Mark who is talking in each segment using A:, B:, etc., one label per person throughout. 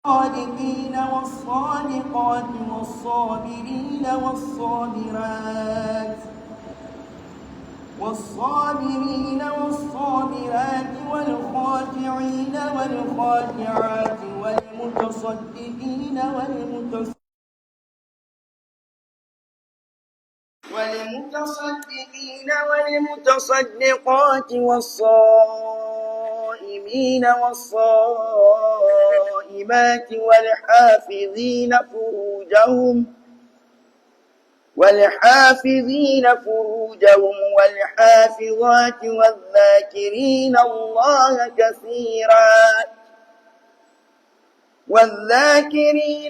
A: الصادقين والصادقات والصابرين والصابرات والصابرين والصابرات والخاشعين والخاشعات والمتصدقين والمتصدقات والصائمين والصائمات والحافظين فروجهم والحافظات والذاكرين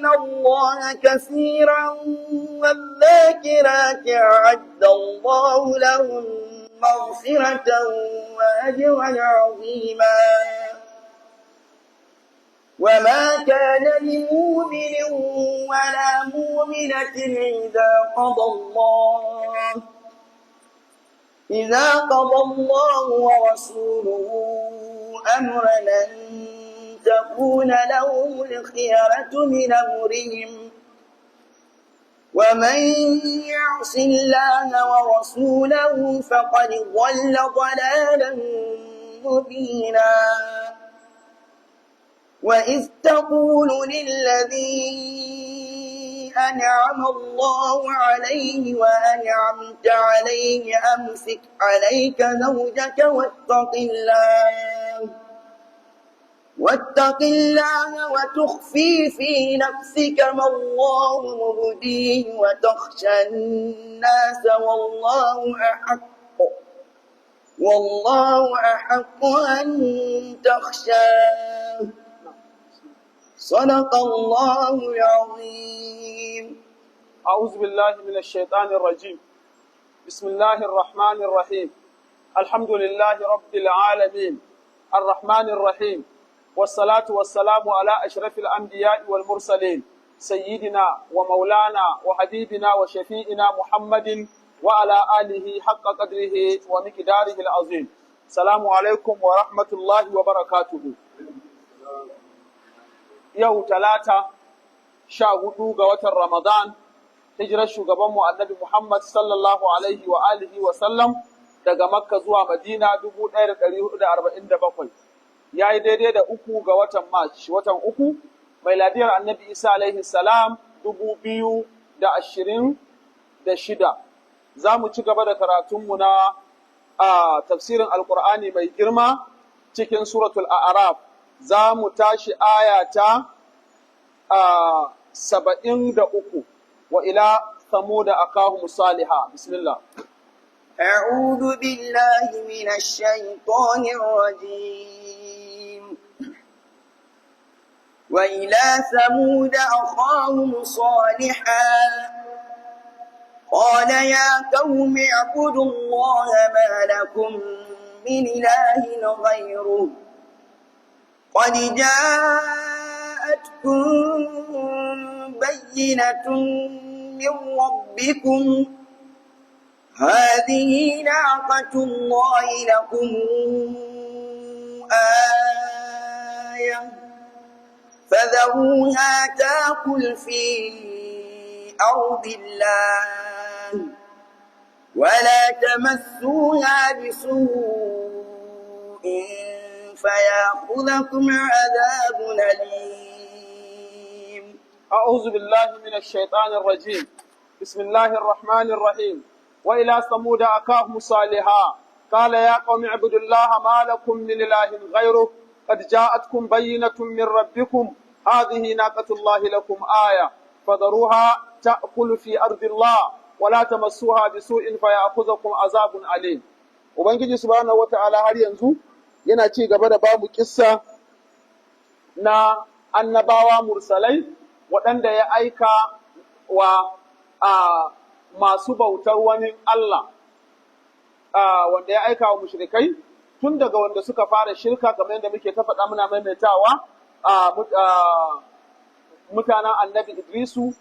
A: الله كثيرا والذاكرات أعد الله لهم مغفرة وأجرا عظيما. وما كان لمؤمن ولا مؤمنة إذا قضى الله ورسوله أمرا أن تكون لهم الخيرة من أمرهم، ومن يعص الله ورسوله فقد ضل ضلالا مبينا. وإذ تقول للذي أنعم الله عليه وأنعمت عليه أمسك عليك زوجك واتق الله وتخفي في نفسك ما الله مبديه وتخشى الناس والله أحق أن تخشاه. صدق الله العظيم.
B: أعوذ بالله من الشيطان الرجيم. بسم الله الرحمن الرحيم. الحمد لله رب العالمين الرحمن الرحيم، والصلاة والسلام على أشرف الأنبياء والمرسلين، سيدنا ومولانا وحبيبنا وشفيئنا محمد وعلى آله حق قدره ومقداره العظيم. السلام عليكم ورحمة الله وبركاته. Yau 14 ga watan Ramadan, hijirar shugabanmu Annabi Muhammad sallallahu alaihi wa alihi wa sallam daga Makka zuwa Madina 1447 ya yi daidai da 3 ga watan March, watan 3, miladiyar Annabi Isa alaihi salam 2026. Za mu ci gaba da karatunmu na a tafsirin Alƙur'ani mai girma cikin Suratul A'raf. Za mu tashi aya ta 73، وإلى ثمود أخاهم صالحا. بسم الله.
A: أعوذ بالله من الشيطان الرجيم. وإلى ثمود أخاهم صالحا، قال يا قوم اعبدوا الله ما لكم من إله غيره، قد جاءتكم بينة من ربكم، هذه ناقة الله لكم آية، فذروها تاكل في أرض الله، ولا تمسوها بسوء فيأخذكم عذاب أليم.
B: أعوذ بالله من الشيطان الرجيم. بسم الله الرحمن الرحيم. وإلى ثمود أخاهم صالحا، قال يا قوم اعبدوا الله ما لكم من إله غيره، قد جاءتكم بينة من ربكم، هذه ناقة الله لكم آية، فذروها تأكل في أرض الله، ولا تمسوها بسوء فيأخذكم عذاب أليم. Ubangiji subhanahu wata'ala har yanzu yana ci gaba da bamu kissa na annabawa mursalai waɗanda ya aika wa a masu bautar wani Allah, wanda ya aika wa mushrikai, tun daga wanda suka fara shirka, kamar yadda muke ta faɗa muna maimaitawa, mutanen Annabi Idrisu,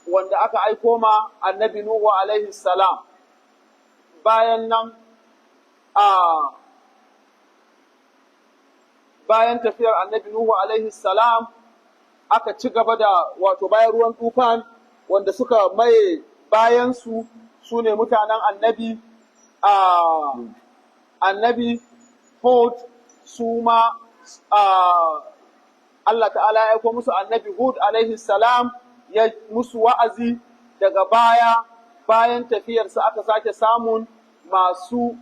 B: wanda aka aiko ma Annabi Nuhu alaihi salam. Bayan nan Bayan tafiyar Annabi Nuhu alaihi salam, aka ci gaba da, wato bayan ruwan tufan, wanda suka maye bayansu su ne mutanen Annabi Hud. Su ma Allah Ta'ala ya aiko musu Annabi Hud alaihi salam, ya musu wa'azi. Daga baya, bayan tafiyarsa, aka sake samun masu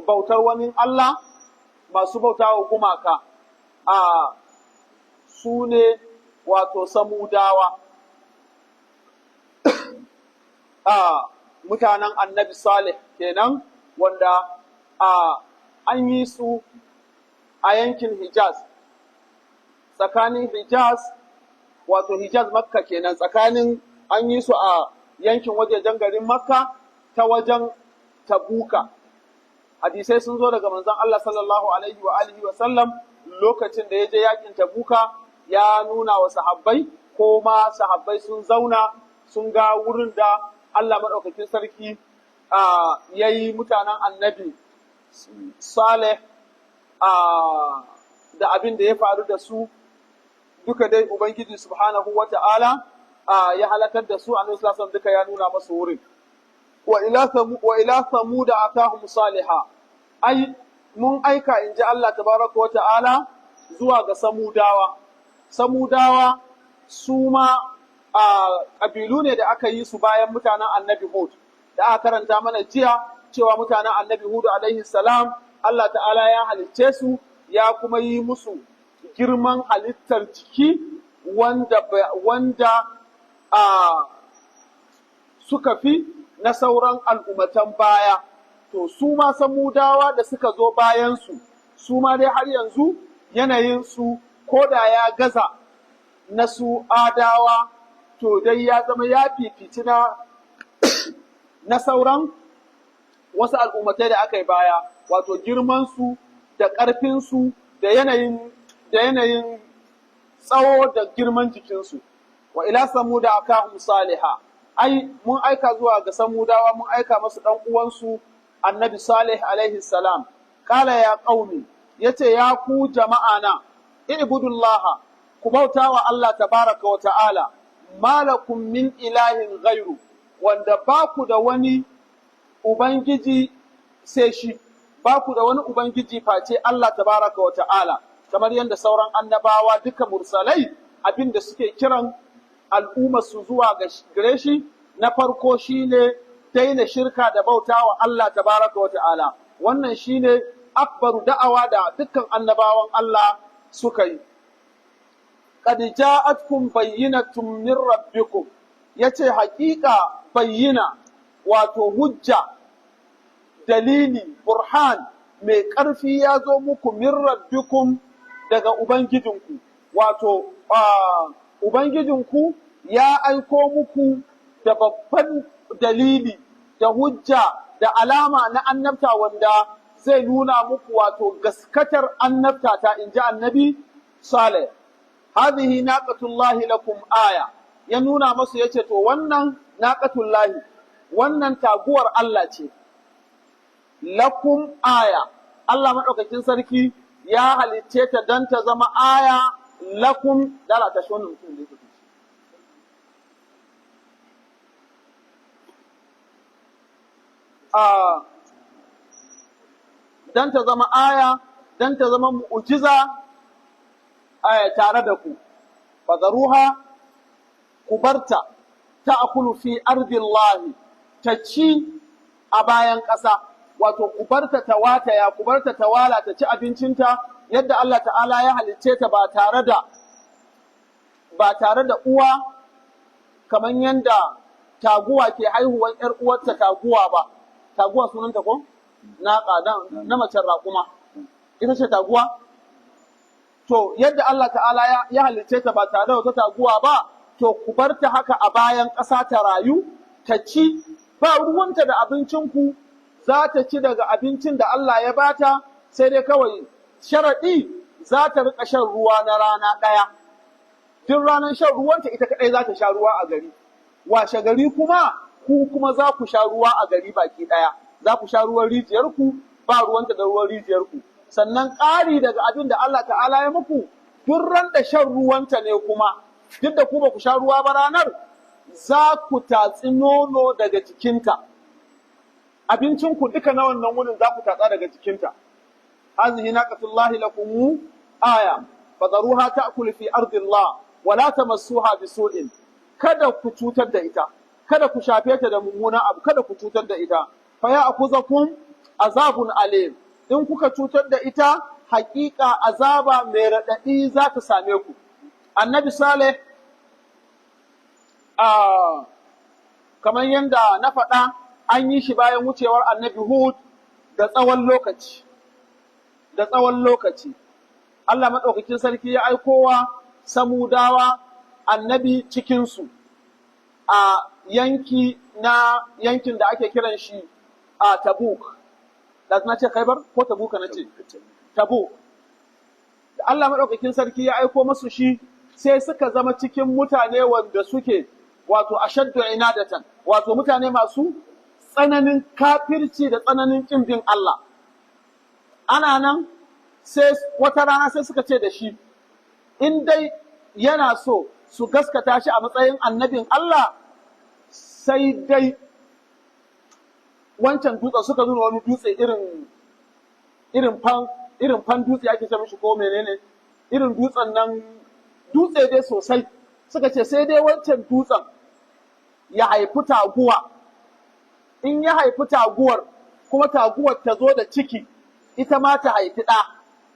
B: bautar wani Allah, masu bauta wa gumaka, su ne wato Samudawa, mutanen Annabi Saleh kenan, wanda an yi su a yankin Hijaz, tsakanin Hijaz, wato Hijaz Makka kenan, tsakanin an yi su a yankin wajejen garin Makka ta wajen Tabuka. Hadisai sun zo daga manzon Allah sallallahu alaihi wa alihi wa sallam, lokacin da ya je yakin Tabuka, ya nuna wa sahabbai, ko ma sahabbai sun zauna sun ga wurin da Allah maɗaukakin sarki ya yi mutanen Annabi Saleh da abin da ya faru da su duka dai, Ubangiji subhanahu wa ta'ala ya halakar da su. Annabi sallallahu alaihi duka ya nuna masu wurin. Wa ila samuda akahum saliha, ai mun aika, inji Allah tabaraka wa ta'ala, zuwa ga Samudawa. Samudawa su ma ƙabilu ne da aka yi su bayan mutanen Annabi Hud, da aka karanta mana jiya cewa mutanen Annabi Hud alaihi salam, Allah Ta'ala ya halicce su, ya kuma yi musu girman halittar jiki wanda suka fi na sauran al'ummatan baya. To su ma Samudawa da suka zo bayansu, su ma dai har yanzu yanayinsu ko da ya gaza na su Adawa, to dai ya zama ya fifici na sauran wasu al'ummatai da aka yi baya, wato girmansu da ƙarfinsu da yanayin tsawo da girman jikinsu. Wa ila samuda akahum saliha, ai mun aika zuwa ga Samudawa, mun aika masu dan uwansu Annabi Salih alaihi salam. Qala ya qaumi, yace: "Ya ku jama'a na, i'budullaha, ku bauta wa Allah tabaraka wa ta'ala, malakum min ilahin ghairu, wanda ba ku da wani ubangiji sai shi, ba ku da wani ubangiji face Allah tabaraka wa ta'ala." Kamar yadda sauran annabawa duka mursalai, abin da suke kiran al'umma su zuwa gare shi na farko shine daina shirka da bauta wa Allah tabaraka wa ta'ala. Wannan shine akbaru da'awa da dukkan annabawan Allah suka yi. Qad ja'atkum bayyinatun min rabbikum, yace haƙiƙa bayyina, wato hujja, dalili, burhan mai ƙarfi ya zo muku, min rabbikum, daga ubangijinku, wato ubangijinku ya aiko muku da babban dalili da hujja da alama na annabta, wanda zai nuna muku wato gaskatar annabta ta, inji Annabi Saleh. Hadhihi naqatullahi lakum aya, ya nuna masu, yace to wannan naqatullahi, wannan taguwar Allah ce, lakum aya, Allah madaukakin sarki ya halicce ta don ta zama aya lakum. Dala ta shi wannan mutum da yake kusa. Don ta zama aya, don ta zama mu'ujiza tare da ku. Fadaruha, ku barta, ta'kulu fi ardillahi, ta ci a bayan ƙasa, wato ku barta ta wataya, ku barta ta wala, ta ci abincinta yadda Allah Ta'ala ya halicce ta, ba tare da uwa, kamar yadda taguwa ke haihuwan ‘yar uwarta taguwa ba. Taguwa sunanta ko? Naƙa na macen raƙuma. Ita ce taguwa? To, yadda Allah Ta'ala ya halicce ta ba tare da wata taguwa ba, to ku bar ta haka a bayan ƙasa ta rayu, ta ci, ba ruwanta da abincinku, za ta ci daga abincin da Allah ya bata, sai dai kawai sharaɗi, za ta riƙa shan ruwa na rana ɗaya. Duk ranar shan ruwanta, ita kaɗai za ta sha ruwa a gari. Washe gari kuma, ku kuma za ku sha ruwa a gari baki ɗaya. Za ku sha ruwan rijiyarku, Ba ruwanta da ruwan rijiyarku. Sannan ƙari daga abin da Allah ta'ala ya muku, duk ran da shan ruwanta ne kuma, duk da ku ba ku sha ruwa ba ranar, za ku tatsi nono daga jikinta. Abincinku duka na wannan wunin za ku tatsa daga jikinta. Hazihi naqatullahi lakum aya fadharuha ta'kul fi ardillah wa la tamassuha bisu'in. Kada ku cutar da ita, kada ku shafe ta da mummunan abu, kada ku cutar da ita. Fa ya'khuzakum azabun alim. In kuka cutar da ita, haƙiƙa azaba mai raɗaɗi za ta same ku. Annabi Saleh, a kamar yadda na faɗa, an yi shi bayan wucewar Annabi Hud da tsawon lokaci. Da tsawon lokaci. Allah maɗaukakin sarki ya aikowa Samudawa annabi cikinsu a yanki na yankin da ake kiran shi a Tabuk. Da na ce Khaibar ko Tabuka na ce? Tabuk. Da Allah maɗaukakin sarki ya aiko masu shi, sai suka zama cikin mutane wanda suke wato ashaddu inadatan, wato mutane masu tsananin kafirci da tsananin ƙin bin Allah. Ana nan, sai wata rana sai suka ce da shi in dai yana so su gaskata shi a matsayin annabin Allah, sai dai wancan dutsen. Suka nuna wani dutse irin fan dutse ake ce mishi ko menene, irin dutsen nan, dutse dai sosai. Suka ce sai dai wancan dutsen ya haifi taguwa. In ya haifi taguwar, kuma taguwar ta zo da ciki, ita ma ta haifi ɗa,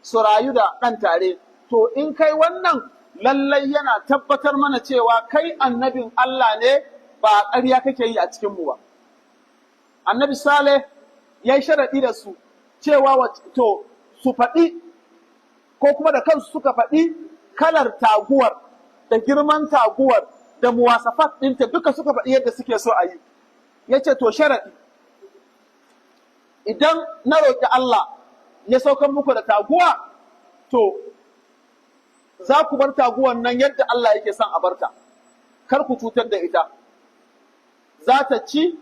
B: su rayu da ɗan tare, to in kai wannan, lallai yana tabbatar mana cewa kai annabin Allah ne, ba ƙarya kake yi a cikinmu ba. Annabi Saleh ya yi sharaɗi da su cewa to su faɗi, ko kuma da kansu suka faɗi kalar taguwar da girman taguwar da muwasafat ɗinta duka, suka faɗi yadda suke so a yi. Ya ce, to sharaɗi, idan na roƙi Allah ya saukar muku da taguwa, to za ku bar taguwan nan yadda Allah yake son a barta, kar ku cutar da ita, za ta ci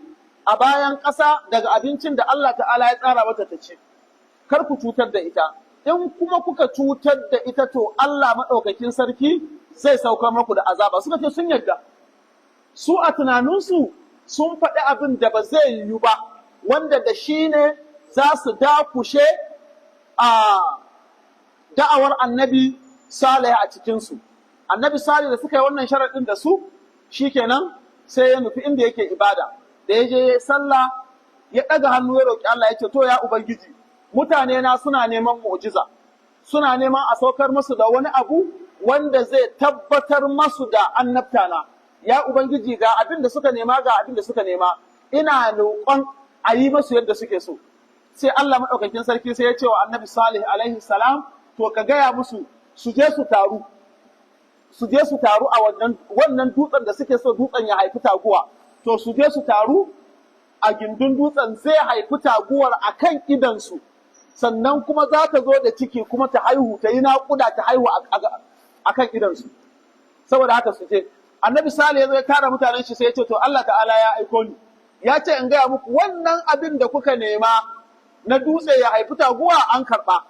B: a bayan ƙasa daga abincin da Allah ta'ala ya tsara mata ta ci, kar ku cutar da ita. In kuma kuka cutar da ita, to Allah maɗaukakin sarki zai saukar muku da azaba. Suka ce sun yarda. Su a tunaninsu sun faɗi abin da ba zai yiwu ba, wanda da shi ne za su dakushe a da'awar Annabi Saleh a cikinsu. Annabi Saleh, da suka yi wannan sharaɗin da su, shikenan sai ya nufi inda yake ibada. Da ya je ya sallah, ya ɗaga hannu, ya roƙi Allah, ya ce, to ya Ubangiji, mutane na suna neman mu'jiza, suna neman a saukar musu da wani abu wanda zai tabbatar masu da annabta na. Ya Ubangiji, ga abin da suka nema, ga abin da suka nema, ina roƙon a yi masu yadda suke so. Sai Allah maɗaukakin sarki sai ya ce wa Annabi Salih alaihi salam, to ka gaya musu su je su taru, su je su taru a wannan dutsen da suke so dutsen ya haifi taguwa. To su je su taru a gindin dutsen, zai haifi taguwar a kan idansu, sannan kuma za ta zo da ciki, kuma ta haihu, ta yi naƙuda, ta haihu a kan idansu. Saboda haka su je. Annabi Salih ya zo ya tara mutanen shi, sai ya ce, to Allah ta'ala ya aiko ni, ya ce in gaya muku wannan abin da kuka nema na dutse ya haifi taguwa, an karɓa,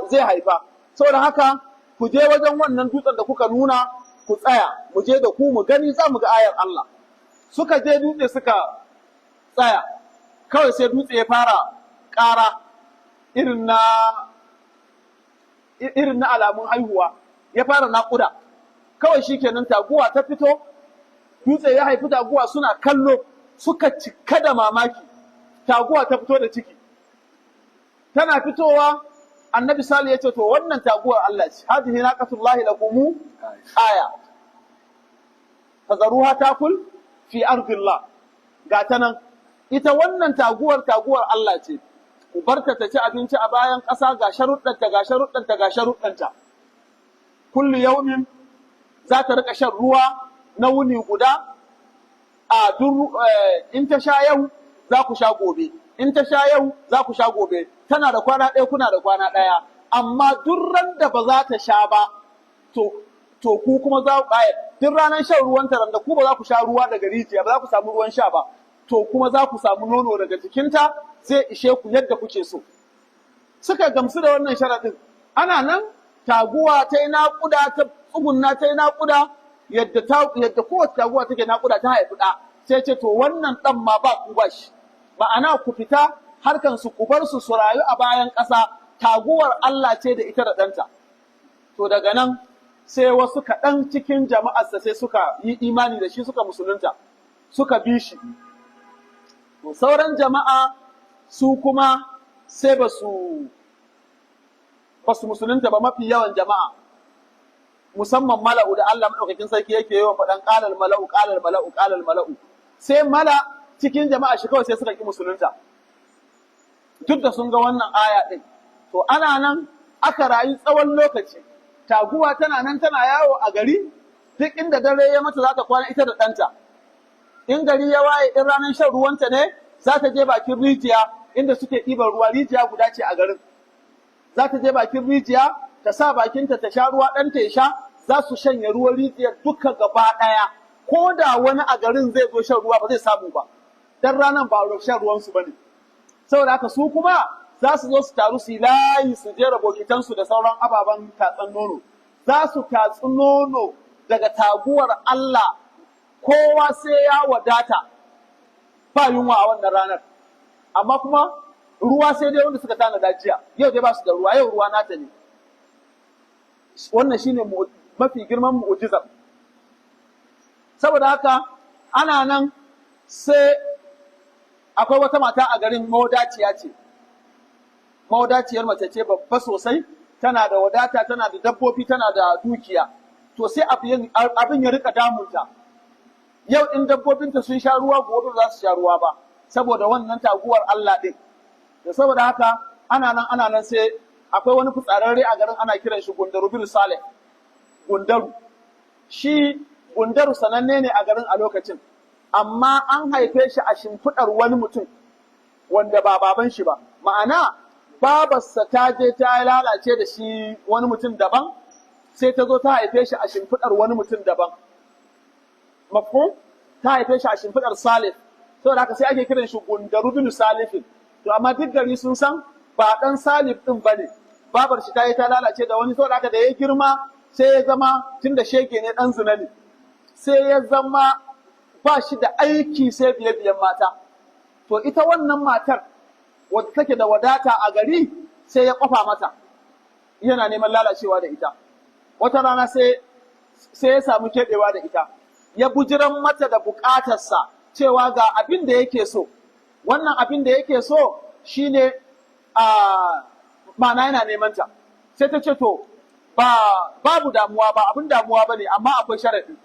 B: zai haifa. Saboda haka ku je wajen wannan dutsen da kuka nuna, ku tsaya, mu je da ku mu gani, za mu ga ayar Allah. Suka je dutse suka tsaya. Kawai sai dutse ya fara ƙara irin na alamun haihuwa, ya fara naƙuda. Kawai shikenan taguwa ta fito, dutse ya haifi taguwa suna kallo. Suka cika da mamaki. Taguwa ta fito da ciki. Tana fitowa, Annabi Salih ya ce, to wannan taguwar Allah ce, hadhihi naqatullahi lakum aya fazaruha takul fi ardillah. Ga ta nan, ita wannan taguwar, taguwar Allah ce, ku barta ta ci abinci a bayan ƙasa. Ga sharuɗanta, ga sharuɗanta, ga sharuɗanta. Kullu yaumin za ta rika shan ruwa na wuni guda a duk. In ta sha yau, za ku sha gobe. In ta sha yau, za ku sha gobe. Tana da kwana ɗaya, kuna da kwana ɗaya. Amma duk ran da ba za ta sha ba, to ku kuma za ku duk ranar shan ruwan ta da ku ba za ku sha ruwa daga rijiya ba, za ku samu ruwan sha ba, to kuma za ku samu nono daga jikinta, zai ishe ku yadda kuke so. Suka gamsu da wannan sharaɗin. Ana nan, taguwa ta yi naƙuda, ta tsugunna ta yi naƙuda yadda kowace taguwa take naƙuda, ta haifi ɗa. Sai ce, "To, wannan ɗan ma ba ku ba shi, ma'ana ku fita harkan su, ku bar su su rayu a bayan ƙasa. Taguwar Allah ce da ita da ɗanta." To, daga nan sai wasu kaɗan cikin jama'arsa sai suka yi imani da shi, suka musulunta, suka bi shi. To, sauran jama'a su kuma sai ba su musulunta ba. Mafi yawan jama'a, musamman mala'u da Allah maɗaukakin sarki yake yawan faɗan "qalal mala'u, qalal mala'u, qalal mala'u", sai mala cikin jama'a shi kawai sai suka ƙi musulunta, duk da sun ga wannan aya ɗin. To, ana nan aka rayu tsawon lokaci. Taguwa tana nan tana yawo a gari. Duk inda dare ya mata za ta kwana, ita da ɗanta. In gari ya waye, in ranar shan ruwanta ne, za ta je bakin rijiya inda suke ɗiban ruwa. Rijiya guda ce a garin. Za ta je bakin rijiya, ta sa bakinta ta sha ruwa, ɗanta ya sha. Za su shanye ruwan rijiyar duka gaba ɗaya. Ko da wani a garin zai zo shan ruwa, ba zai samu ba, dan ranar ba shan ruwansu ba ne. Saboda haka su kuma za su zo su taru, su yi layi, su jera bokitansu da sauran ababen tatsan nono. Za su tatsi nono daga taguwar Allah, kowa sai ya wadata, ba yunwa a wannan ranar. Amma kuma ruwa sai dai wanda suka tanada jiya. Yau dai ba su da ruwa, yau ruwa nata ne. Wannan shine mafi girman mu'jizar. Saboda haka ana nan, sai akwai wata mata a garin, mawadaciya ce, mawadaciyar mace ce babba sosai, tana da wadata, tana da dabbobi, tana da dukiya. To, sai abin ya rika damunta. Yau in dabbobinta sun sha ruwa, gobe ba za su sha ruwa ba, saboda wannan taguwar Allah ɗin da. Saboda haka ana nan, ana nan, sai akwai wani fitsararre a garin, ana kiran shi Gundaru bin Saleh. Gundaru, shi Gundaru sananne ne a garin a lokacin, amma an haife shi a shimfiɗar wani mutum wanda ba baban shi ba. Ma'ana, babarsa ta je ta lalace da shi wani mutum daban, sai ta zo ta haife shi a shimfiɗar wani mutum daban. Mafhum? Ta haife shi a shimfiɗar Salif. Saboda haka sai ake kiran shi Gundaru bin Salifin. To, amma duk gari sun san ba ɗan Salif ɗin ba ne, babar shi ta yi ta lalace da wani. Saboda haka da ya girma, sai ya zama, tun da shege ne, ɗan zina ne, sai ya zama ba shi da aiki sai biye-biyen mata. To, ita wannan matar wadda take da wadata a gari, sai ya kwafa mata, yana neman lalacewa da ita. Wata rana sai ya samu keɓewa da ita, ya bujiran mata da buƙatarsa cewa ga abin da yake so. Wannan abin da yake so shine a ma'ana yana neman ta. Sai ta ce, "To, ba babu damuwa, ba abin damuwa bane, amma akwai sharaɗi.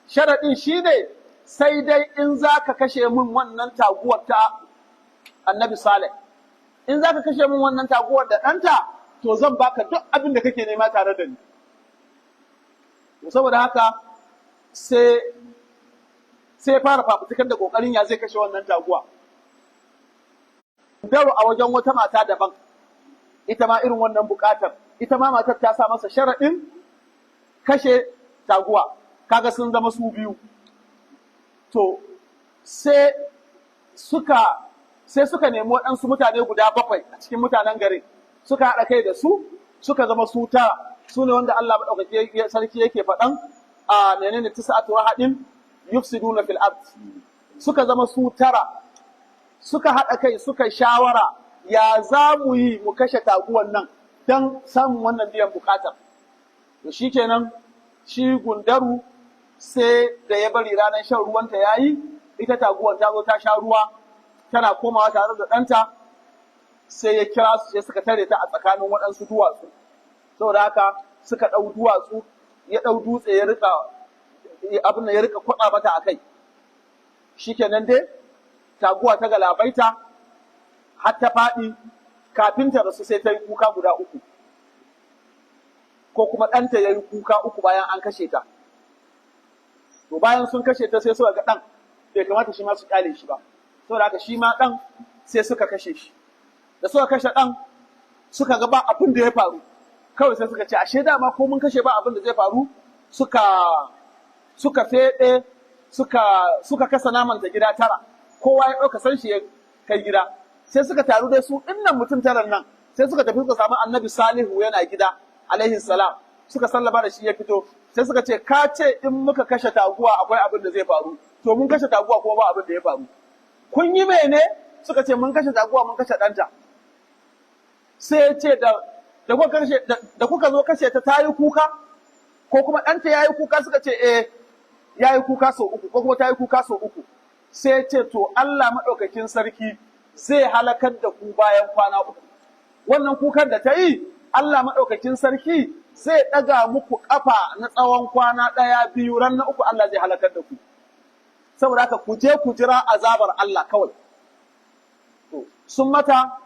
B: Sharaɗin shine sai dai in za ka kashe min wannan taguwar ta Annabi Saleh. In za ka kashe min wannan taguwar da ɗanta, to zan baka duk abin da kake nema tare da ni." Saboda haka sai ya fara fafutukar da kokarin ya zai kashe wannan taguwa. Daro a wajen wata mata daban, ita ma irin wannan bukatar. Ita ma matar ta sa masa sharaɗin kashe taguwa. Kaga sun zama su biyu. To, sai suka nemi waɗansu mutane guda bakwai a cikin mutanen garin, suka haɗa kai da su, suka zama su tara. Su ne wanda Allah maɗaukaki sarki yake faɗan a menene, tis'atu rahadin yufsiduna fil ard. Suka zama su tara, suka haɗa kai, suka shawara ya za mu yi mu kashe taguwan nan don samun wannan biyan bukatar. To, shikenan, shi Gundaru sai da ya bari ranar shan ruwanta ya yi, ita taguwan ta zo ta sha ruwa, tana komawa tare da ɗanta, sai ya kira su, sai suka tare ta a tsakanin waɗansu duwatsu. Saboda haka suka ɗau duwatsu, ya ɗau dutse, ya rika abin da ya rika kwaɓa mata a kai. Shikenan dai taguwa ta galabaita har ta faɗi. Kafin ta rasu, sai ta yi kuka guda uku, ko kuma ɗanta ya yi kuka uku bayan an kashe ta. To, bayan sun kashe ta, sai suka ga ɗan bai kamata shi ma su ƙyale shi ba. Saboda haka shi ma ɗan sai suka kashe shi. Da suka kashe ɗan, suka ga ba abin da ya faru. Kawai sai suka ce, ashe dama ko mun kashe ba abin da zai faru. Suka feɗe, suka kasa naman ta gida tara, kowa ya ɗauka san shi ya kai gida. Sai suka taru dai su ɗinnan mutum taran nan, sai suka ce, to, yanzu Sai suka tafi suka samu Annabi Salihu yana gida alaihi salam, suka sallama da shi, ya fito. Sai suka ce, "Ka ce in muka kashe taguwa akwai abin da zai faru, to mun kashe taguwa kuma ba abin da ya faru." "Kun yi mene?" Suka ce, "Mun kashe taguwa, mun kashe ɗanta." Sai ya ce, Da kuka zo kashe ta, ta yi kuka ko kuma ɗanta ya yi kuka?" Suka ce, "Eh, ya yi kuka sau uku, ko kuma ta yi kuka sau uku." Sai ya ce, "To Allah maɗaukakin sarki zai halakar da ku bayan kwana 3. Wannan kukan da ta yi, Allah maɗaukakin sarki zai ɗaga muku ƙafa na tsawon kwana ɗaya, 2, ran na uku Allah zai halakar da ku. Saboda haka ku je ku jira azabar Allah kawai." To, sun mata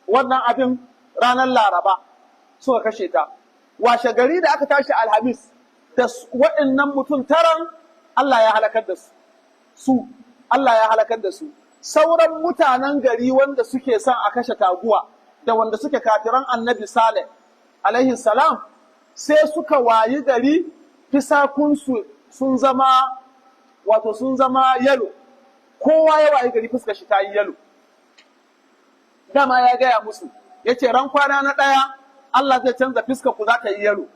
B: wannan abin ranar Laraba, suka kashe ta. Washe gari da aka tashi Alhamis, da waɗannan mutum taran Allah ya halakar da su. Su Allah ya halakar da su. Sauran mutanen gari wanda suke son a kashe taguwa da wanda suke kafiran Annabi Saleh alaihi salam, sai suka wayi gari fisakunsu sun zama, wato sun zama yellow. Kowa ya wayi gari fuskar shi ta yi yellow. Dama ya gaya musu, ya ce ran kwana na ɗaya Allah zai canza fuskar ku, za ta yi yellow,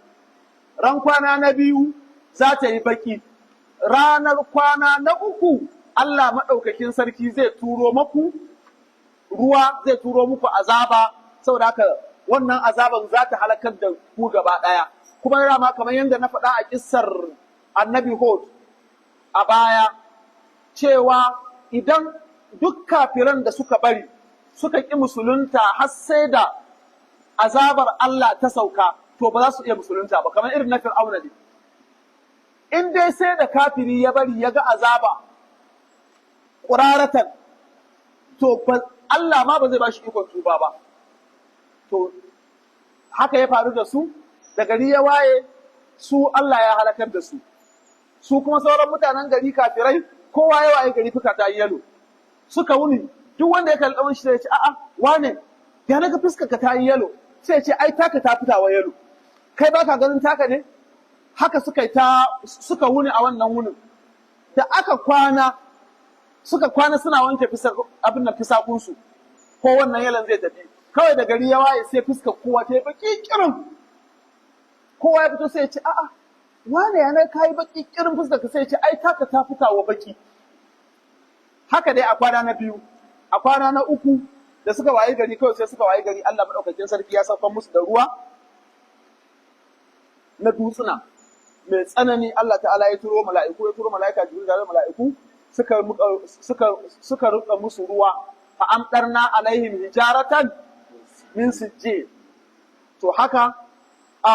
B: ran kwana na biyu za ta yi baki, ranar kwana na uku Allah maɗaukakin sarki zai turo maku ruwa, zai turo muku azaba. Saboda haka wannan azaban za ta halakar da ku gaba ɗaya. Kuma dama kamar yadda na faɗa a kissar Annabi Hud a baya, cewa idan duk kafiran da suka bari suka ƙi musulunta har sai da azabar Allah ta sauka, to ba za su iya musulunta ba, kamar irin na Fir'auna ne. In dai sai da kafiri ya bari ya ga azaba ƙuraratan, to Allah ma ba zai ba shi ikon tuba ba. To haka ya faru da su. Da gari ya waye, su Allah ya halakar da su. Su kuma sauran mutanen gari kafirai, kowa ya waye gari fuska ta yi yellow. Suka wuni, duk wanda ya kalli ɗan shi sai ya ce, "A'a, wane, ya naga fuskar ka ta yi yellow?" Sai ya ce, "Ai taka ta fitawa yellow, kai baka ganin taka ne?" Haka suka yi ta, suka wuni a wannan wunin. Da aka kwana, suka kwana suna wanke fisar abin nan fisakunsu ko wannan yellon zai tafi. Kawai da gari ya waye, sai fuskar kowa ta yi baki kirin. Kowa ya fito sai ya ce, "A'a, wane, ya na kai baki kirin fuskar ka?" Sai ya ce, "Ai taka ta fitawa baki." Haka dai a kwana na biyu, a kwana na uku, da suka waye gari kawai sai suka waye gari Allah madaukakin sarki ya saukar musu da ruwa na dutsuna mai tsanani. Allah ta'ala ya turo mala'iku, ya turo mala'ika Jibril da mala'iku, suka rika musu ruwa. Fa amtarna alaihim hijaratan min sijjil. To haka a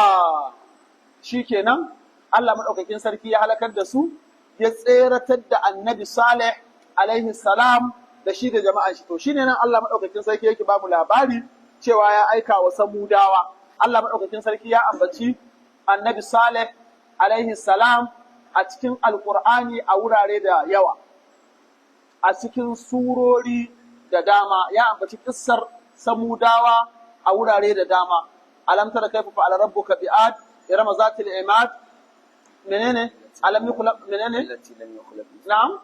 B: shikenan Allah madaukakin sarki ya halakar da su, ya tseratar da Annabi Saleh alaihi salam da shi da jama'an shi. To shine nan Allah madaukakin sarki yake ba mu labari cewa ya aika wa Samudawa. Allah madaukakin sarki ya ambaci Annabi Saleh alaihi salam a cikin Alkur'ani a wurare da yawa, a cikin surori da dama. Ya ambaci kissar Samudawa a wurare da dama. Alam tara kaifa fa'ala rabbuka bi'ad, irama zatil imad, menene, alam yukhlaq, menene?
A: التي لم يخلق
B: Na'am.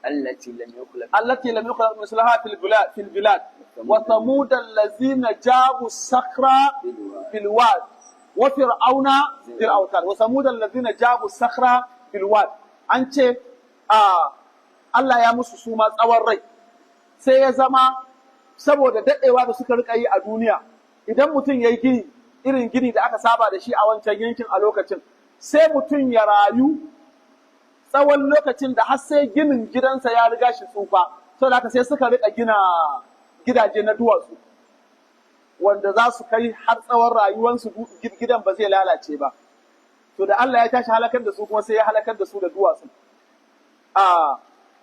A: التي لم يخلق
B: التي لم يخلق مثلها في البلاد وثمود الذين جابوا الصخر بالواد وفرعون ذي الأوتاد وثمود الذين جابوا الصخر بالواد. An ce a Allah ya musu su ma tsawon rai, sai ya zama saboda daɗewa da suka rika yi a duniya, idan mutum ya yi gini, irin gini da aka saba da shi a wancan yankin a lokacin, sai mutum ya rayu tsawon lokacin da har sai ginin gidansa ya riga shi tsufa. Saboda haka sai suka rika gina gidaje na duwatsu wanda za su kai har tsawon rayuwansu, gidan ba zai lalace ba. To da Allah ya tashi halakar da su kuma, sai ya halakar da su da duwatsu. A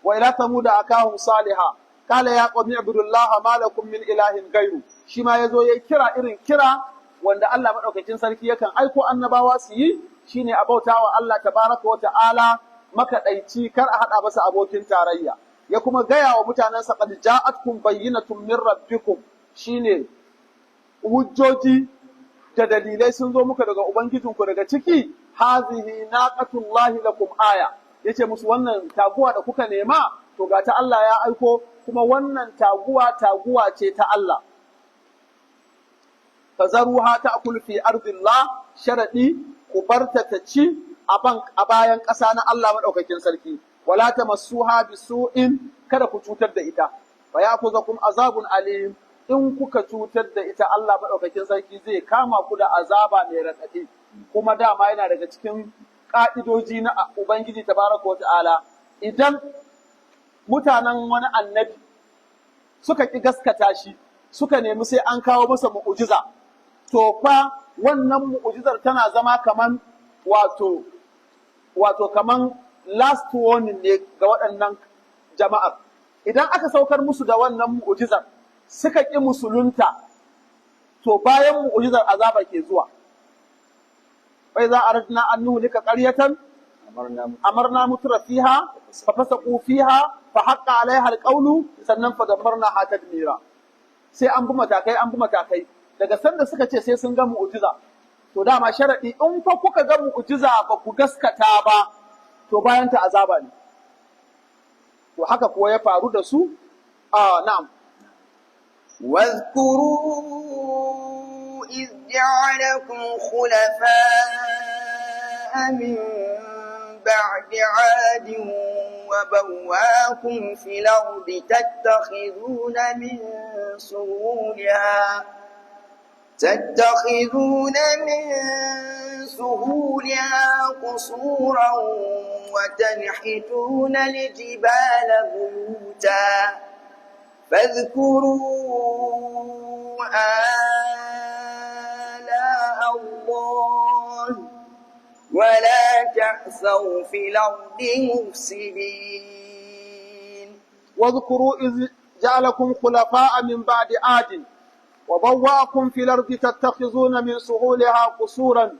B: wa ila thamuda akahum saliha qala ya qawmi ibudullaha ma lakum min ilahin ghairu. Shi ma yazo yayi kira, irin kira wanda Allah madaukakin sarki yakan aiko annabawa su yi, shine a bautawa Allah tabaraka wa ta'ala makaɗaici, kar a haɗa masa abokin tarayya. Ya kuma gaya wa mutanensa, qad ja'atkum bayyinatun min rabbikum, shine hujjoji da dalilai sun zo muka daga ubangijinku. Daga ciki, hazihi naqatullahi lakum aya. Yace musu, wannan taguwa da kuka nema, to ga ta Allah ya aiko, kuma wannan taguwa, taguwa ce ta Allah. Fazaruha ta'kul fi ardillah, sharadi ku barta ta ci a bayan ƙasa na Allah madaukakin sarki. Wala tamassuha bisu'in, kada ku cutar da ita. Fa ya'khudhukum azabun alim, in kuka cutar da ita, Allah madaukakin sarki zai kama ku da azaba mai raɗaɗi. Kuma dama yana daga cikin ƙa'idoji na Ubangiji tabaraka wa ta'ala, idan mutanen wani annabi suka ƙi gaskata shi, suka nemi sai an kawo masa mu'ujiza, to fa wannan mu'ujizar tana zama kaman wato kaman last warning ne ga waɗannan jama'ar. Idan aka saukar musu da wannan mu'ujizar suka ƙi musulunta, to bayan mu'ujizar azaba ke zuwa. Wa iza aradna an nuhlika qaryatan amarna mutra fiha fa fasaqu fiha fa haqqa alaiha alqawlu, sannan fa dammarnaha tadmira. Sai an bi matakai, an bi matakai. Daga sanda suka ce sai sun ga mu'ujiza, to dama sharadi, in fa kuka ga mu'ujiza ba ku gaskata ba, to bayan ta azaba ne. To haka kuwa ya faru da su. A na'am.
A: واذكروا إذ جعلكم خلفاء من بعد عاد وبوأكم في الأرض تتخذون من سهولها قصورا وتنحتون الجبال بيوتا، فاذكروا آلاء الله ولا تعثوا في الأرض مفسدين.
B: واذكروا إذ جعلكم خلفاء من بعد عاد وبوأكم في الأرض تتخذون من سهولها قصورا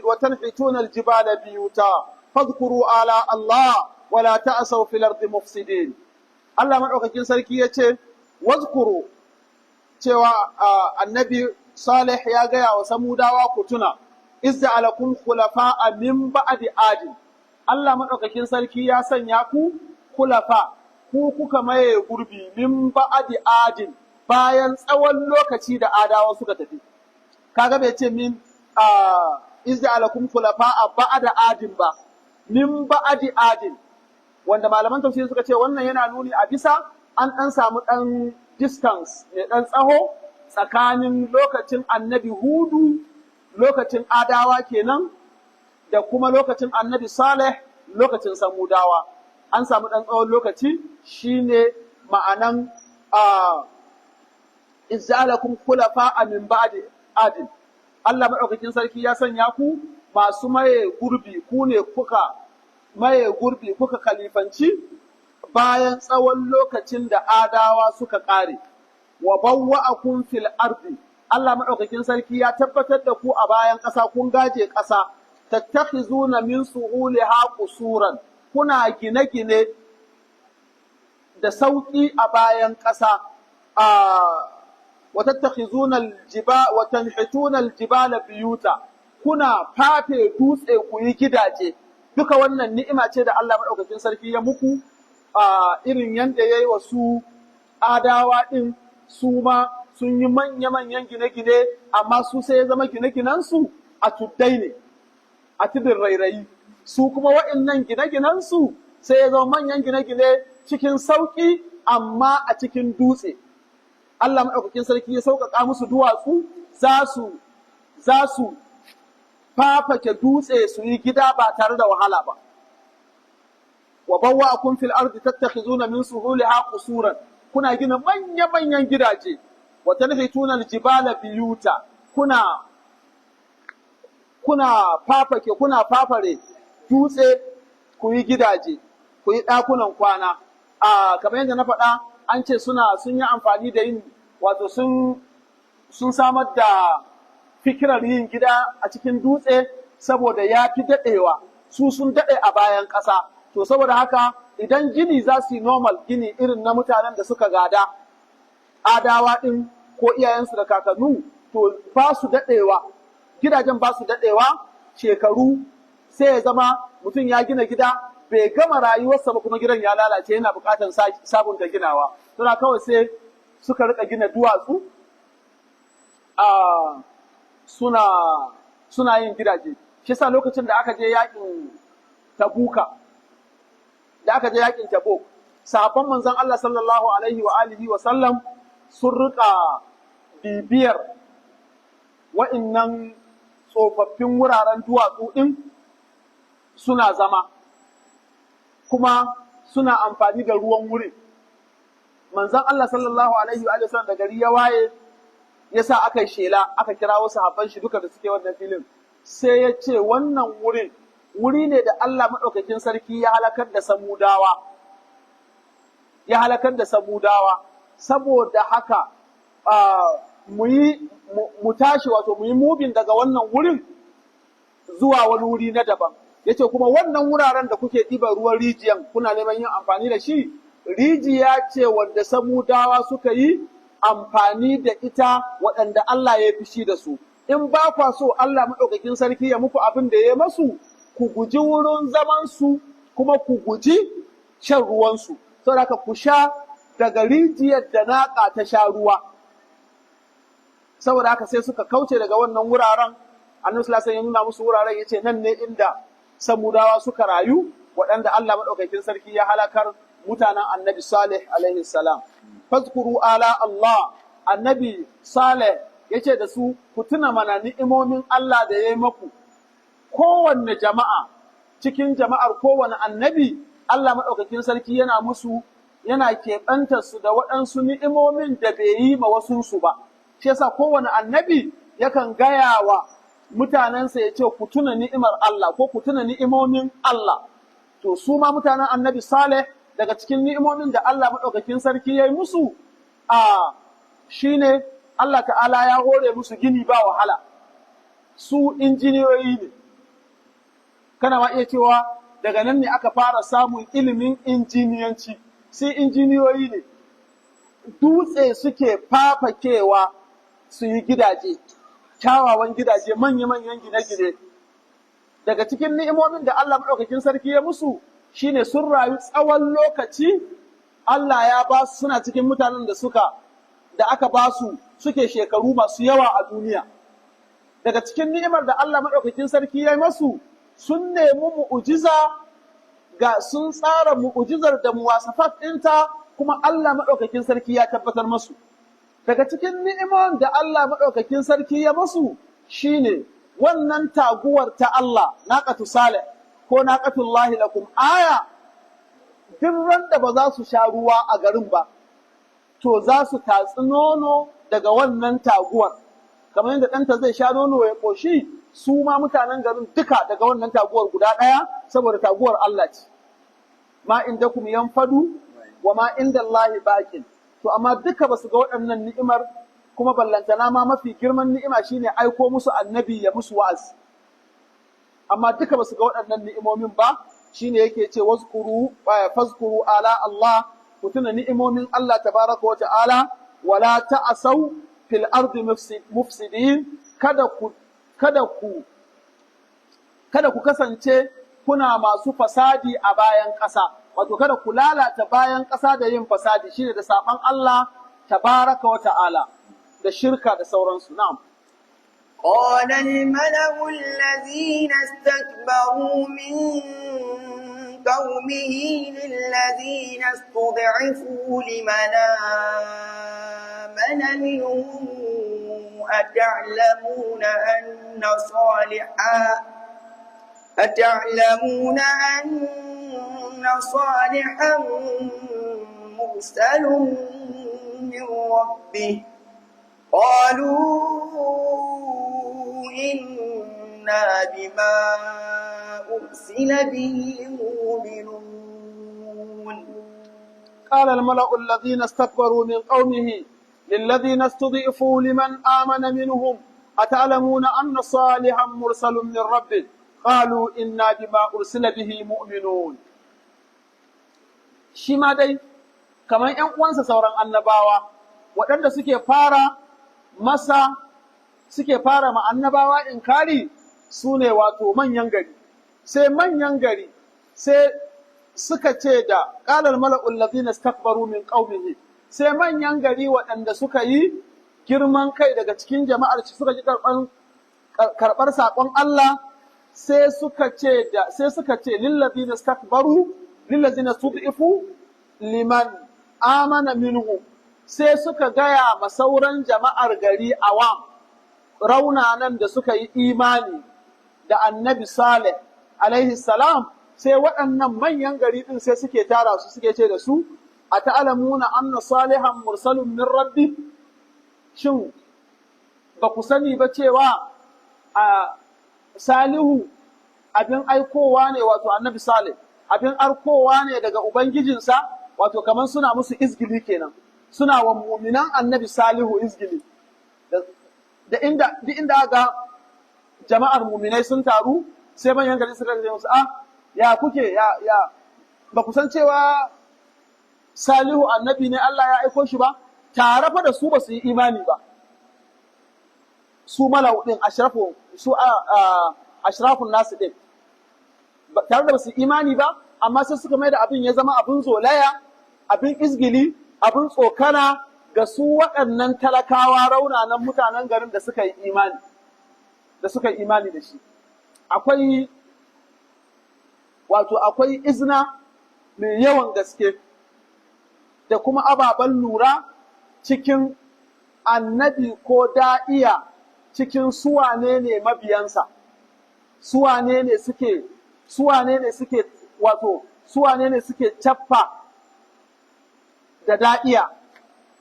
B: وتنحتون الجبال بيوتا، فاذكروا آلاء الله ولا تعثوا في الأرض مفسدين. Allah maɗaukakin sarki ya ce, wazkuru, cewa annabi Salih ya gaya wa Samudawa, ku tuna, iz ja'alakum khulafa'a min ba'di adin, Allah maɗaukakin sarki ya sanya ku khulafa, ku kuka maye gurbi, min ba'di adin, bayan tsawon lokaci da Adawa suka tafi. Kaga bai ce min iz ja'alakum khulafa'a ba'da adin ba, min ba'di adin, wanda malaman tafsiri suka ce wannan yana nuni a bisa an ɗan samu ɗan distance mai ɗan tsaho tsakanin lokacin annabi Hudu, lokacin Adawa kenan, da kuma lokacin annabi Saleh, lokacin Samudawa. An samu ɗan tsawon lokaci, shine ma'anan iz ja'alakum khulafa'a min ba'di adin. Allah maɗaukakin sarki ya sanya ku masu maye gurbi, ku ne kuka maye gurbi, kuka khalifanci bayan tsawon lokacin da Adawa suka ƙare. Wa bawwa'akum fil ardi, Allah maɗaukakin sarki ya tabbatar da ku a bayan ƙasa, kun gaje ƙasa. Tattakhizuna min suhuliha qusuran, kuna gine-gine da sauƙi a bayan ƙasa. Wa tattakhizuna aljiba wa tanhituna aljibala biyuta, kuna fafe dutse ku yi gidaje. Duka wannan ni'ima ce da Allah maɗaukakin sarki ya muku, a irin yanda ya yi wa su Adawa ɗin. Su ma sun yi manya-manyan gine-gine, amma su sai ya zama gine-ginensu a tuddai ne, a tudun rairayi. Su kuma wa'innan gine-ginensu sai ya zama manyan gine-gine cikin sauƙi, amma a cikin dutse. Allah maɗaukakin sarki ya sauƙaƙa musu duwatsu, za su fafake dutse su yi gida ba tare da wahala ba. Wa bawwa'akum fil ardi tattakhizuna min suhuliha qusuran, kuna gina manya-manyan gidaje. Wa tanhituna aljibala biyuta, kuna fafake, kuna fafare dutse ku yi gidaje, ku yi ɗakunan kwana. A kamar yadda na faɗa, an ce sun yi amfani da yin, wato sun samar da fikirar yin gida a cikin dutse saboda ya fi daɗewa. Su sun daɗe a bayan ƙasa, to saboda haka idan gini za su yi, normal gini irin na mutanen da suka gada Adawa ɗin ko iyayensu da kakannu, to ba su daɗewa, gidajen ba su daɗewa shekaru, sai ya zama mutum ya gina gida bai gama rayuwarsa ba kuma gidan ya lalace, yana buƙatar sabunta ginawa. Suna kawai sai suka rika gina duwatsu. a suna suna yin gidaje. Shi yasa lokacin da aka je yakin Tabuka, da aka je yakin Tabuk, sahabban manzon Allah sallallahu alaihi wa alihi wa sallam sun rika bibiyar wa'innan tsofaffin wuraren duwatsu ɗin, suna zama kuma suna amfani da ruwan wurin. Manzon Allah sallallahu alaihi wa sallam, da gari ya waye, ya sa aka yi shela, aka kira wasu sahabban shi duka da suke wannan filin, sai ya ce wannan wurin wuri ne da Allah maɗaukakin sarki ya halakar da Samudawa, ya halakar da Samudawa. Saboda haka mu yi mu tashi, wato mu yi moving daga wannan wurin zuwa wani wuri na daban. Yace kuma wannan wuraren da kuke ɗiban ruwan rijiyan kuna neman yin amfani da shi, rijiya ce wanda Samudawa suka yi amfani da ita, waɗanda Allah ya fishi da su. In ba kwa so Allah maɗaukakin sarki ya muku abin da ya masu, ku guji wurin zaman su kuma ku guji shan ruwansu. Saboda haka ku sha daga rijiyar da naƙa ta sha ruwa. Saboda haka sai suka kauce daga wannan wuraren. Annabi sallallahu alaihi wasallam ya nuna musu wuraren, yace nan ne inda Samudawa suka rayu, waɗanda Allah maɗaukakin sarki ya halakar, mutanen Annabi Salih alaihi salam. Fazkuru ala Allah, Annabi Salih yace da su, ku tuna mana ni'imomin Allah da ya yi maku. Kowanne jama'a cikin jama'ar kowane annabi, Allah maɗaukakin sarki yana musu, yana keɓantar su da waɗansu ni'imomin da bai yi ma wasunsu ba. Shi yasa kowane annabi yakan gaya wa mutanensa, ya ce ku tuna ni'imar Allah ko ku tuna ni'imomin Allah. To su ma mutanen Annabi Saleh, daga cikin ni'imomin da Allah maɗaukakin sarki ya yi musu a shine Allah ta'ala ya hore musu gini ba wahala. Su injiniyoyi ne. Kana ma iya cewa daga nan ne aka fara samun ilimin injiniyanci. Sai injiniyoyi ne, dutse suke fafakewa su yi gidaje, kyawawan gidaje, manya-manyan gine-gine. Daga cikin ni'imomin da Allah maɗaukakin sarki ya musu shine sun rayu tsawon lokaci. Allah ya ba su, suna cikin mutanen da suka da aka ba su suke shekaru masu yawa a duniya. Daga cikin ni'imar da Allah maɗaukakin sarki ya yi masu, sun nemi mu'ujiza, ga sun tsara mu'ujizar da muwasafat ɗinta, kuma Allah maɗaukakin sarki ya tabbatar masu. Daga cikin ni'imar da Allah maɗaukakin sarki ya masu shine wannan taguwar ta Allah, naqatu Salih ko naqatullahi lakum aya. Duk ran da ba za su sha ruwa a garin ba, to za su tatsi nono daga wannan taguwar, kamar yadda ɗanta zai sha nono ya ƙoshi, su ma mutanen garin duka daga wannan taguwar guda ɗaya, saboda taguwar Allah ce. Ma indakum yanfadu wa ma indallahi baqin. To amma duka basu ga waɗannan ni'imar, kuma ballantana ma mafi girman ni'ima shine aiko musu annabi ya musu wa'azi. Amma duka basu ga waɗannan ni'imomin ba. Shine yake ce wazkuru, fazkuru ala Allah, ku tuna ni'imomin Allah tabaraka wa ta'ala. Wala ta'asau fil ardi mufsidin, kada ku kasance kuna masu fasadi a bayan ƙasa, wato kada ku lalata bayan ƙasa da yin fasadi, shine da saban Allah tabaraka wa ta'ala da shirka da sauransu. Na'am.
A: قال الملأ الذين استكبروا من قومه للذين استضعفوا لمن آمن منهم أتعلمون أن صالحا مرسل من ربه؟ قالوا إنا بما أرسل به مؤمنون.
B: قال الملأ الذين استكبروا من قومه للذين استضعفوا لمن آمن منهم أتعلمون أن صالحا مرسل من ربه؟ قالوا إنا بما أرسل به مؤمنون. Shi ma dai kamar ‘yan uwansa sauran annabawa waɗanda suke fara masa, suke fara ma annabawa inkari, su ne wato manyan gari. Sai manyan gari sai suka ce da qalal mala'ul ladina istakbaru min qaumihi, sai manyan gari waɗanda suka yi girman kai daga cikin jama'ar shi suka ji karɓar saƙon Allah, sai suka ce lillazina istakbaru lillazina stud'ifu liman amana minhum, sai suka gaya ma sauran jama'ar gari, awam, raunanan da suka yi imani da Annabi Saleh alaihi salam. Sai waɗannan manyan gari ɗin sai suke tara su, suke ce da su: "A ta'lamuna anna salihan mursalun min rabbi?" Shin ba ku sani ba cewa a Salihu abin aikowa ne, wato Annabi Saleh abin aikowa ne daga ubangijinsa? Wato kamar suna musu izgili kenan, suna wa muminan Annabi Salihu izgili. Da inda duk inda aka jama'ar muminai sun taru, sai manyan gari suka ce musu: "Ah, ya kuke? Ya ba ku san cewa Salihu annabi ne, Allah ya aiko shi ba?" Tare fa da su ba su yi imani ba, su malau din, ashrafu, su ashrafun nasu din, tare da ba su imani ba, amma sai suka mai da abin ya zama abin zolaya, abin izgili, abin tsokana ga su waɗannan talakawa, raunanan mutanen garin da suka yi imani da shi. Akwai, wato akwai izna mai yawan gaske da kuma ababen lura cikin annabi ko da'iya, cikin suwane ne mabiyansa, suwane ne suke, wato suwane ne suke cappa da da'iya.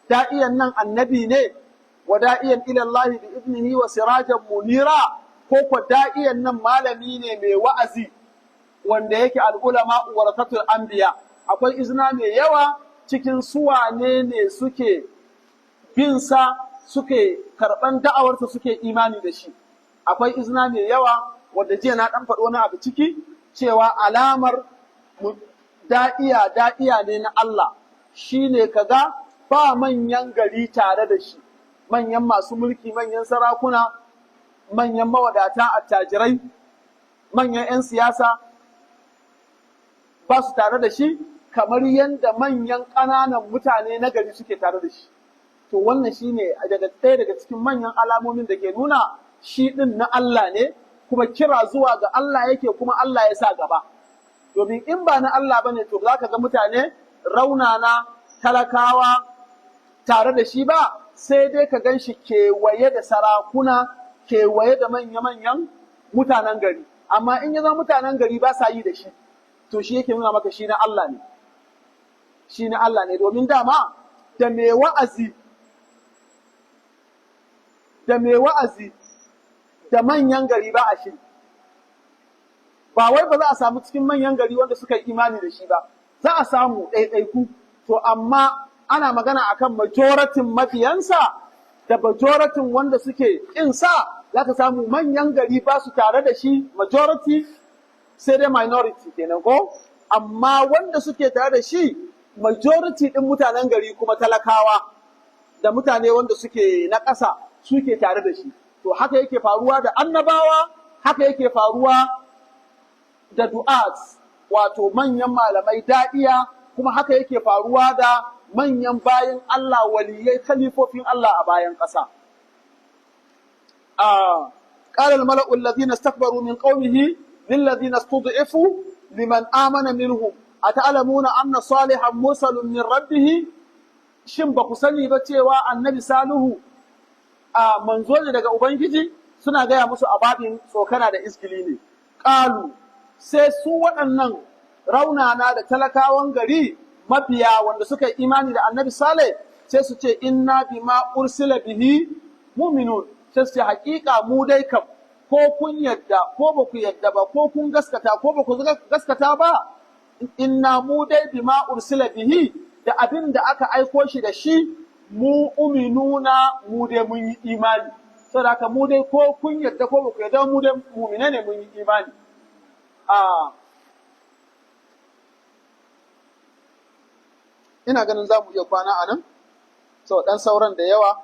B: Da'iyan nan annabi ne, wa da'iyan ila Allah bi idnihi wa sirajan munira, ko ko da'iyan nan malami ne mai wa'azi wanda yake al-ulama warathatul anbiya. Akwai izina mai yawa cikin suwane ne suke bin sa, suke karɓan da'awarsa, suke imani da shi. Akwai izina mai yawa wanda jiya na ɗan faɗo wani abu ciki, cewa alamar da'iya da'iya ne na Allah shine kaga ba manyan gari tare da shi, manyan masu mulki, manyan sarakuna, manyan mawadata, attajirai, manyan 'yan siyasa ba su tare da shi kamar yadda manyan ƙananan mutane na gari suke tare da shi. To wannan shine daga ɗaya daga cikin manyan alamomin da ke nuna shi ɗin na Allah ne, kuma kira zuwa ga Allah yake, kuma Allah ya sa gaba. Domin in ba na Allah bane, to za ka ga mutane raunana, talakawa tare da shi ba, sai dai ka gan shi kewaye da sarakuna, kewaye da manya-manyan mutanen gari. Amma in ya zama mutanen gari ba sa yi da shi, to shi yake nuna maka shi na Allah ne, shi na Allah ne. Domin dama da mai wa'azi da manyan gari ba a shiri. Ba wai ba za a samu cikin manyan gari wanda suka yi imani da shi ba, za a samu ɗaiɗaiku. To amma ana magana akan majoratin mabiyansa da majoratin wanda suke ƙin sa. Za ka samu manyan gari ba su tare da shi, majority, sai dai minority kenan ko. Amma wanda suke tare da shi, majority ɗin mutanen gari, kuma talakawa da mutane wanda suke na ƙasa, suke tare da shi. To haka yake faruwa da annabawa, haka yake faruwa da du'at, wato manyan malamai da'iya, kuma haka yake faruwa da manyan bayin Allah, waliyai, khalifofin Allah a bayan ƙasa. قال الملأ الذين استكبروا من قومه للذين استضعفوا لمن آمن منهم أتعلمون أن صالحا مرسل من ربه؟ Shin ba ku sani ba cewa Annabi Salihu a manzo ne daga ubangiji? Suna gaya musu a babin tsokana da izgili ne. Ƙalu, sai su waɗannan raunana da talakawan gari, mabiya wanda suka yi imani da Annabi Saleh, sai su ce: "Inna bima ursila bihi mu'minun." Sai su ce: "Haƙiƙa mu dai kam, ko kun yadda ko ba ku yadda ba, ko kun gaskata ko ba ku gaskata ba, inna, mu dai, bima ursila bihi, da abin da aka aiko shi da shi, mu'minuna, mu dai mun yi imani." Saboda haka mu dai, ko kun yadda ko ba ku yadda, mu dai mu'mine ne, mun yi imani. A ina ganin za mu iya kwana a nan, sau ɗan sauran da yawa.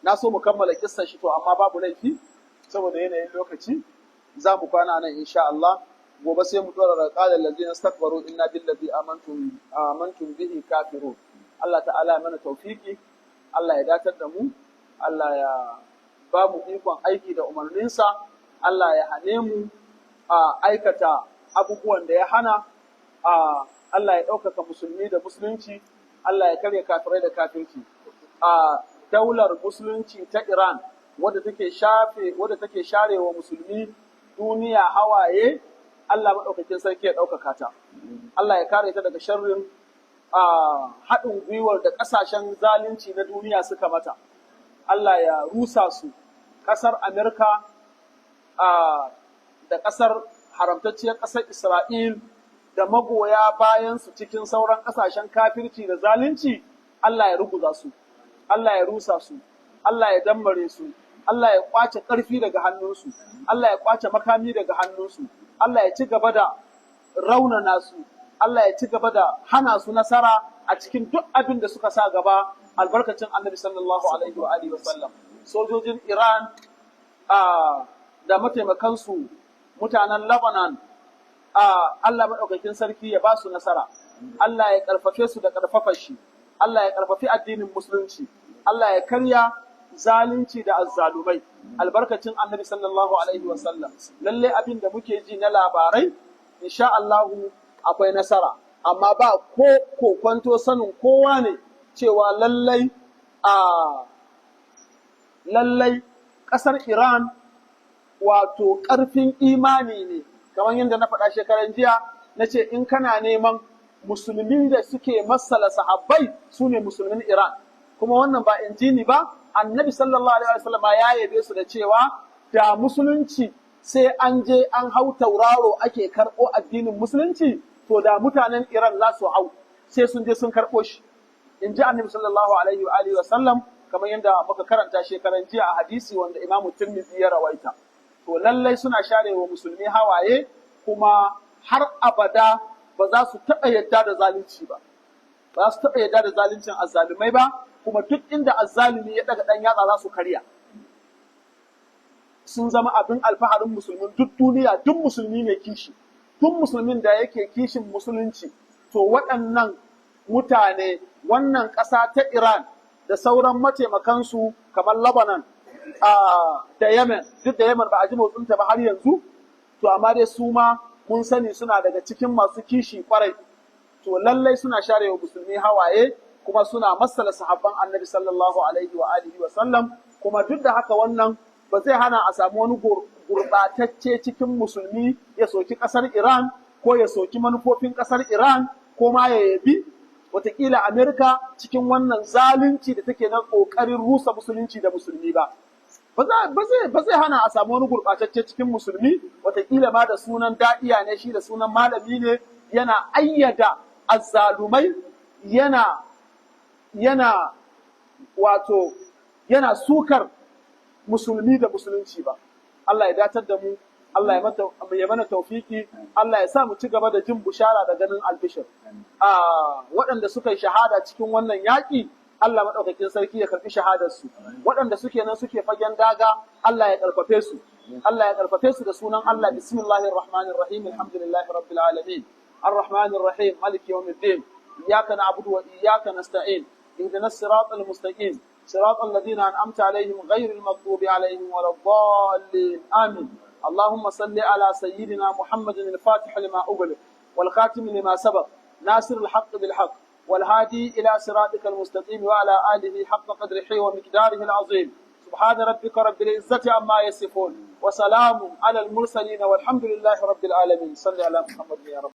B: Na so mu kammala kissan shi, to amma babu laifi, saboda yanayin lokaci za mu kwana nan insha Allah. Gobe sai mu dora da qala allazina istakbaru inna billazi amantum bihi kafirun. Allah ta'ala ya mana tawfiki, Allah ya datar da mu. Allah ya ba mu ikon aiki da umarninsa, Allah ya hane mu a aikata abubuwan da ya hana, a Allah ya ɗaukaka musulmi da musulunci, Allah ya karya kafirai da kafirci. A daular musulunci ta Iran wadda take share wa musulmi duniya hawaye, Allah maɗaukakin sarki ya ɗaukaka ta. Allah ya kare ta daga sharrin haɗin gwiwar da ƙasashen zalunci na duniya suka mata. Allah ya rusa su. Ƙasar Amerika da ƙasar haramtacciyar ƙasar Isra'il da magoya bayan su cikin sauran ƙasashen kafirci da zalunci, Allah ya ruguza su, Allah ya rusa su, Allah ya dammare su, Allah ya ƙwace ƙarfi daga hannunsu, Allah ya ƙwace makami daga hannunsu, Allah ya ci gaba da raunana su, Allah ya ci gaba da hana su nasara a cikin duk abin da suka sa gaba, albarkacin Annabi sallallahu alaihi wa alihi wa sallam. Sojojin Iran da mataimakansu mutanen Lebanon, Allah maɗaukakin sarki ya ba su nasara, Allah ya ƙarfafe su da ƙarfafar shi, Allah ya ƙarfafi addinin musulunci, Allah ya karya zalunci da azzalumai, albarkacin Annabi sallallahu alaihi wa sallam. Lalle abin da muke ji na labarai, insha Allahu akwai nasara, amma ba ko kokwanto, sanin kowa ne cewa lallai ƙasar Iran wato ƙarfin imani ne. Kamar yadda na faɗa shekaran jiya, na ce in kana neman musulmin da suke masala sahabbai, su ne musulmin Iran. Kuma wannan ba injini ba, Annabi sallallahu alaihi wasallam ya yabe su da cewa da musulunci sai an je an hau tauraro ake karɓo addinin musulunci, to da mutanen Iran za su hau sai sun je sun karɓo shi, in ji Annabi sallallahu alaihi wa alihi wasallam, kamar yadda muka karanta shekaran jiya a hadisi wanda Imamu Tirmidhi ya rawaita. To lallai suna share wa musulmi hawaye, kuma har abada ba za su taɓa yadda da zalunci ba, ba za su taɓa yadda da zaluncin azzalumai ba. Kuma duk inda azzalumi ya ɗaga ɗan yatsa, za su karya. Sun zama abin alfaharin musulmin duk duniya. Duk musulmi mai kishi, duk musulmin da yake kishin musulunci, to waɗannan mutane, wannan ƙasa ta Iran da sauran mataimakansu kamar Lebanon da Yemen, duk da Yemen ba a ji motsinta ba har yanzu, to amma dai su ma mun sani suna daga cikin masu kishi kwarai. To lallai suna share wa musulmi hawaye, kuma suna masala sahabban Annabi sallallahu alaihi wa alihi wa sallam. Kuma duk da haka, wannan ba zai hana a samu wani gurɓatacce cikin musulmi ya soki ƙasar Iran ko ya soki manufofin ƙasar Iran ko ma ya yabi wataƙila Amerika cikin wannan zalunci da take na ƙoƙarin rusa musulunci da musulmi ba. Ba zai hana a samu wani gurɓatacce cikin musulmi, wataƙila ma da sunan da'iya ne shi, da sunan malami ne, yana ayyada azzalumai, yana wato yana sukar musulmi da musulunci ba. Allah ya datar da mu, Allah ya mana taufiki, Allah ya sa mu ci gaba da jin bushara da ganin albishir. A waɗanda suka yi shahada cikin wannan yaƙi, Allah maɗaukakin sarki ya karɓi shahadarsu. Waɗanda suke nan suke fagen daga, Allah ya ƙarfafe su. Allah ya ƙarfafe su da sunan Allah. Bismillahir rahmanir rahim. Alhamdulillahi rabbil alamin. Arrahmanir rahim. Maliki yawmiddin. Iyyaka na'budu wa iyyaka nasta'in. Ihdinas siratal mustaqim. صراط الذين أنعمت عليهم غير المغضوب عليهم ولا الضالين، آمين. اللهم صل على سيدنا محمد الفاتح لما أغلق والخاتم لما سبق ناصر الحق بالحق والهادي إلى صراطك المستقيم وعلى آله حق قدره ومقداره العظيم. سبحان ربك رب العزة عما يصفون وسلام على المرسلين والحمد لله رب العالمين. صل على محمد يا رب.